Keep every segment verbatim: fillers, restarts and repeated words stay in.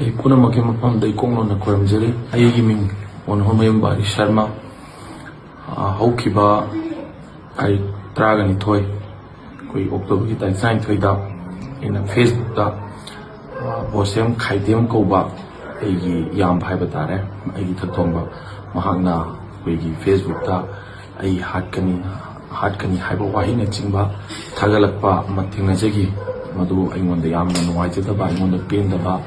ꯑꯩ ꯄꯨꯝꯅꯃꯛꯀꯤ ꯃꯐꯝꯗ ꯏꯀꯣꯛ ꯅꯧꯅ ꯈꯨꯔꯨꯝꯖꯔꯤ꯫ ꯑꯩꯒꯤ ꯃꯤꯡ ꯃꯣꯍꯟꯍꯣꯃꯌꯨꯝ ꯕꯥꯔꯤ ꯁꯔꯃ꯫ ꯑ, ꯍꯧꯈꯤꯕ ꯇꯥꯔꯤꯛ ꯇꯔꯥꯒ ꯅꯤꯊꯣꯏ, ꯑꯩꯈꯣꯏ ꯑꯣꯛꯇꯣꯕꯔꯒꯤ ꯇꯥꯔꯤꯛ ꯇꯔꯥꯅꯤꯊꯣꯏꯗ ꯑꯩꯅ Facebookꯇ, ꯑ, ꯕꯣꯁꯦꯝ ꯈꯥꯏꯗꯦꯝ ꯀꯧꯕ ꯑꯩꯒꯤ ꯏꯌꯥꯝꯕ ꯍꯥꯏꯕ ꯇꯥꯔꯦ, ꯑꯩꯒꯤ ꯊꯛꯊꯣꯡꯕ, ꯃꯍꯥꯛꯅ ꯑꯩꯈꯣꯏꯒꯤ Facebookꯇ ꯑꯩ ꯍꯥꯠꯀꯅꯤ, ꯍꯥꯠꯀꯅꯤ ꯍꯥꯏꯕ ꯋꯥꯍꯩꯅꯆꯤꯡꯕ ꯊꯥꯒꯠꯂꯛꯄ ꯑꯃ ꯊꯦꯡꯅꯖꯈꯤ꯫ ꯃꯗꯨ ꯑꯩꯉꯣꯟꯗ ꯌꯥꯝꯅ ꯅꯨꯡꯉꯥꯏꯖꯗꯕ, ꯑꯩꯉꯣꯟꯗ ꯄꯦꯟꯗꯕ,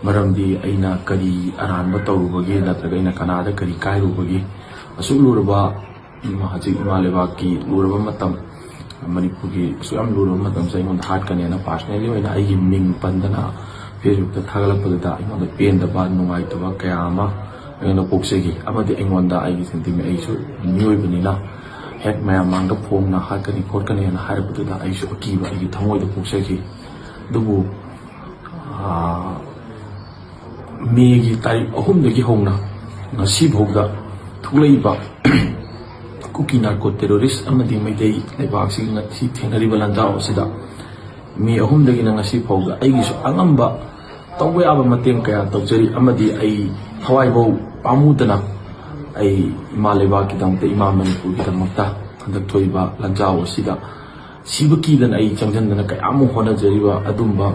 ꯃꯔꯝꯗꯤ ꯑꯩꯅ ꯀꯔꯤ ꯑꯔꯥꯟꯕ ꯇꯧꯔꯨꯕꯒꯦ, ꯅꯠꯇ꯭ꯔꯒ ꯑꯩꯅ ꯀꯅꯥꯗ ꯀꯔꯤ ꯀꯥꯏꯔꯨꯕꯒꯦ? ꯑꯁꯨꯛ ꯂꯨꯔꯕ, ꯎꯝ, ꯍꯧꯖꯤꯛ ꯏꯃꯥ ꯂꯩꯕꯥꯛꯀꯤ ꯂꯨꯔꯕ ꯃꯇꯝ, ꯃꯅꯤꯄꯨꯔꯒꯤ ꯑꯁꯨꯛ ꯌꯥꯝ ꯂꯨꯔꯕ ꯃꯇꯝꯁꯤꯗ ꯑꯩꯉꯣꯟꯗ ꯍꯥꯠꯀꯅꯤ ꯍꯥꯏꯅ personally ꯑꯣꯏꯅ ꯑꯩꯒꯤ ꯃꯤꯡ ꯄꯟꯗꯅ Facebookꯇ ꯊꯥꯒꯠꯂꯛꯄꯗꯨꯗ ꯑꯩꯉꯣꯟꯗ ꯄꯦꯟꯗꯕ, ꯅꯨꯡꯉꯥꯏꯇꯕ ꯀꯌꯥ ꯑꯃ ꯑꯩꯉꯣꯟꯗ ꯄꯣꯛꯆꯈꯤ꯫ ꯑꯃꯗꯤ ꯑꯩꯉꯣꯟꯗ ꯑꯩꯒꯤ sentiment, ꯑꯩꯁꯨ ꯃꯤꯑꯣꯏꯕꯅꯤꯅ ꯍꯦꯛ ꯃꯌꯥꯝ ꯃꯥꯡꯗ ꯐꯣꯡꯅ ꯍꯥꯠꯀꯅꯤ ꯈꯣꯠꯀꯅꯤ ꯍꯥꯏꯅ ꯍꯥꯏꯔꯛꯄꯗꯨꯗ ꯑꯩꯁꯨ ꯑꯀꯤꯕ ꯑꯩꯒꯤ ꯊꯃꯣꯏꯗ ꯄꯣꯛꯆꯈꯤ꯫ ꯑꯗꯨꯕꯨ, ꯑꯥ, ꯃꯦꯒꯤ ꯇꯥꯔꯤꯛ ꯑꯍꯨꯝꯗꯒꯤ ꯍꯧꯅ ꯉꯁꯤꯐꯥꯎꯗ ꯊꯣꯛꯂꯛꯏꯕ ꯀꯨꯀꯤ narco terrorist ꯑꯃꯗꯤ ꯃꯩꯇꯩ ꯂꯩꯕꯥꯛꯁꯤꯒꯤ ꯉꯁꯤ ꯊꯦꯡꯅꯔꯤꯕ ꯂꯥꯟꯖꯥꯎ ꯑꯁꯤꯗ, ꯃꯦ ꯑꯍꯨꯝꯗꯒꯤꯅ ꯉꯁꯤ ꯐꯥꯎꯗ ꯑꯩꯒꯤꯁꯨ ꯑꯉꯝꯕ ꯇꯧꯕ ꯌꯥꯕ ꯃꯇꯦꯡ ꯀꯌꯥ ꯇꯧꯖꯔꯤ, ꯑꯃꯗꯤ ꯑꯩ ꯊꯋꯥꯏꯐꯧ ꯄꯥꯝꯃꯨꯗꯅ ꯑꯩ ꯏꯃꯥ ꯂꯩꯕꯥꯛꯀꯤꯗꯃꯛꯇ, ꯏꯃꯥ ꯃꯅꯤꯄꯨꯔꯒꯤꯗꯃꯛꯇ ꯍꯟꯗꯛ ꯊꯣꯛꯏꯕ ꯂꯥꯟꯖꯥꯎ ꯑꯁꯤꯗ ꯁꯤꯕ ꯀꯤꯗꯅ ꯑꯩ ꯆꯪꯁꯤꯟꯗꯅ ꯀꯌꯥꯃꯨꯛ ꯍꯣꯠꯅꯖꯔꯤꯕ ꯑꯗꯨꯝꯕ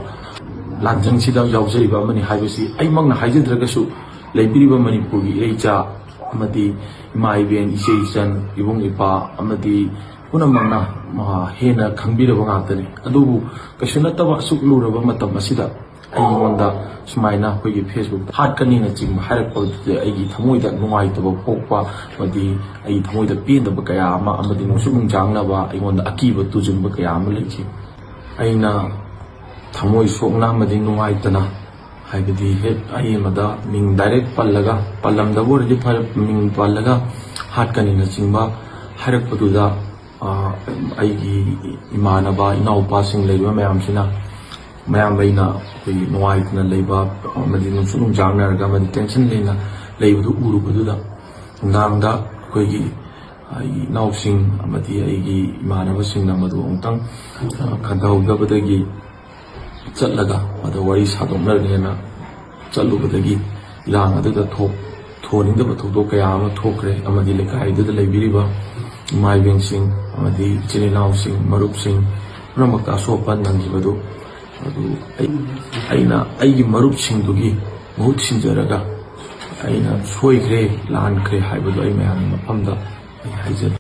ꯂꯥꯟꯖꯪꯁꯤꯗ ꯌꯥꯎꯖꯔꯤꯕ ꯑꯃꯅꯤ ꯍꯥꯏꯕꯁꯤ ꯑꯩꯃꯛꯅ ꯍꯥꯏꯖꯗ꯭ꯔꯒꯁꯨ ꯂꯩꯕꯤꯔꯤꯕ ꯃꯅꯤꯄꯨꯔꯒꯤ ꯏꯔꯩꯆꯥ ꯑꯃꯗꯤ ꯏꯃꯥ ꯏꯕꯦꯟ, ꯏꯆꯦ ꯏꯆꯟ, ꯏꯕꯨꯡ ꯏꯄ꯭ꯋꯥ ꯑꯃꯗꯤ ꯄꯨꯝꯅꯃꯛꯅ, ꯑ, ꯍꯦꯟꯅ ꯈꯪꯕꯤꯔꯕ ꯉꯥꯛꯇꯅꯤ꯫ ꯑꯗꯨꯕꯨ ꯀꯩꯁꯨ ꯅꯠꯇꯕ ꯑꯁꯨꯛ ꯂꯨꯔꯕ ꯃꯇꯝ ꯑꯁꯤꯗ ꯑꯩꯉꯣꯟꯗ ꯁꯨꯃꯥꯏꯅ ꯑꯩꯈꯣꯏꯒꯤ Facebookꯇ ꯍꯥꯠꯀꯅꯤꯅꯆꯤꯡꯕ ꯍꯥꯏꯔꯛꯄꯗꯨꯗꯤ ꯑꯩꯒꯤ ꯊꯃꯣꯏꯗ ꯅꯨꯡꯉꯥꯏꯇꯕ ꯄꯣꯛꯄ ꯑꯃꯗꯤ ꯑꯩꯒꯤ ꯊꯃꯣꯏꯗ ꯄꯦꯟꯗꯕ ꯀꯌꯥ ꯑꯃ ꯑꯃꯗꯤ ꯅꯨꯡꯁꯨꯛ ꯅꯨꯡꯖꯥꯡꯅꯕ ꯑꯩꯉꯣꯟꯗ ꯑꯀꯤꯕ ꯇꯨꯖꯨꯡꯕ ꯀꯌꯥ ꯑꯃ ꯂꯩꯈꯤ꯫ ꯑꯩꯅ ꯊꯃꯣꯏ ꯁꯣꯛꯅ ꯑꯃꯗꯤ ꯅꯨꯡꯉꯥꯏꯇꯅ, ꯍꯥꯏꯕꯗꯤ ꯍꯦꯛ ꯑꯍꯦꯟꯕꯗ ꯃꯤꯡ direct ꯄꯜꯂꯒ, ꯄꯜꯂꯝꯗꯕ ꯑꯣꯏꯔꯗꯤ ꯐꯔꯦ, ꯃꯤꯡ ꯄꯜꯂꯒ ꯍꯥꯠꯀꯅꯤꯅꯆꯤꯡꯕ ꯍꯥꯏꯔꯛꯄꯗꯨꯗ, ꯑ, ꯑꯩꯒꯤ ꯏꯃꯥꯟꯅꯕ, ꯏꯅꯥꯎꯄꯥꯁꯤꯡ ꯂꯩꯔꯤꯕ ꯃꯌꯥꯝꯁꯤꯅ, ꯃꯌꯥꯝ ꯑꯩꯅ ꯑꯩꯈꯣꯏꯒꯤ ꯅꯨꯡꯉꯥꯏꯇꯅ ꯂꯩꯕ ꯑꯃꯗꯤ ꯅꯨꯡꯁꯨꯛ ꯅꯨꯡꯖꯥꯡꯅꯔꯒ ꯑꯃꯗꯤ tension ꯂꯩꯅ ꯂꯩꯕꯗꯨ ꯎꯔꯨꯕꯗꯨꯗ, ꯅꯨꯡꯗꯥꯡꯗ ꯑꯩꯈꯣꯏꯒꯤ ꯑꯩꯒꯤ ꯏꯅꯥꯎꯁꯤꯡ ꯑꯃꯗꯤ ꯑꯩꯒꯤ ꯏꯃꯥꯟꯅꯕꯁꯤꯡꯅ ꯃꯗꯨ ꯑꯃꯨꯛꯇꯪ, ꯑ, ꯈꯟꯊꯍꯧꯗꯕꯗꯒꯤ ꯆꯠꯂꯒ ꯃꯗꯨ ꯋꯥꯔꯤ ꯁꯥꯗꯣꯛꯅꯔꯦꯅ ꯆꯠꯂꯨꯕꯗꯒꯤ ꯏꯔꯥꯡ ꯑꯗꯨꯗ ꯊꯣꯛ ꯊꯣꯛꯍꯟꯅꯤꯡꯗꯕ ꯊꯧꯗꯣꯛ ꯀꯌꯥ ꯑꯃ ꯊꯣꯛꯈ꯭ꯔꯦ, ꯑꯃꯗꯤ ꯂꯩꯀꯥꯏꯗꯨꯗ ꯂꯩꯕꯤꯔꯤꯕ ꯏꯃꯥ ꯏꯕꯦꯟꯁꯤꯡ ꯑꯃꯗꯤ ꯏꯆꯤꯜ ꯏꯅꯥꯎꯁꯤꯡ, ꯃꯔꯨꯞꯁꯤꯡ ꯄꯨꯝꯅꯃꯛꯇ ꯑꯁꯣꯛ ꯑꯄꯟ ꯅꯪꯈꯤꯕꯗꯨ, ꯑꯗꯨ ꯑꯩ-, ꯑꯩꯅ ꯑꯩꯒꯤ ꯃꯔꯨꯞꯁꯤꯡꯗꯨꯒꯤ ꯃꯍꯨꯠ ꯁꯤꯟꯖꯔꯒ ꯑꯩꯅ ꯁꯣꯏꯈ꯭ꯔꯦ, ꯂꯥꯟꯈ꯭ꯔꯦ ꯍꯥꯏꯕꯗꯨ ꯑꯩ ꯃꯌꯥꯝꯒꯤ ꯃꯐꯝꯗ ꯑꯩ ꯍꯥꯏꯖꯔꯤ꯫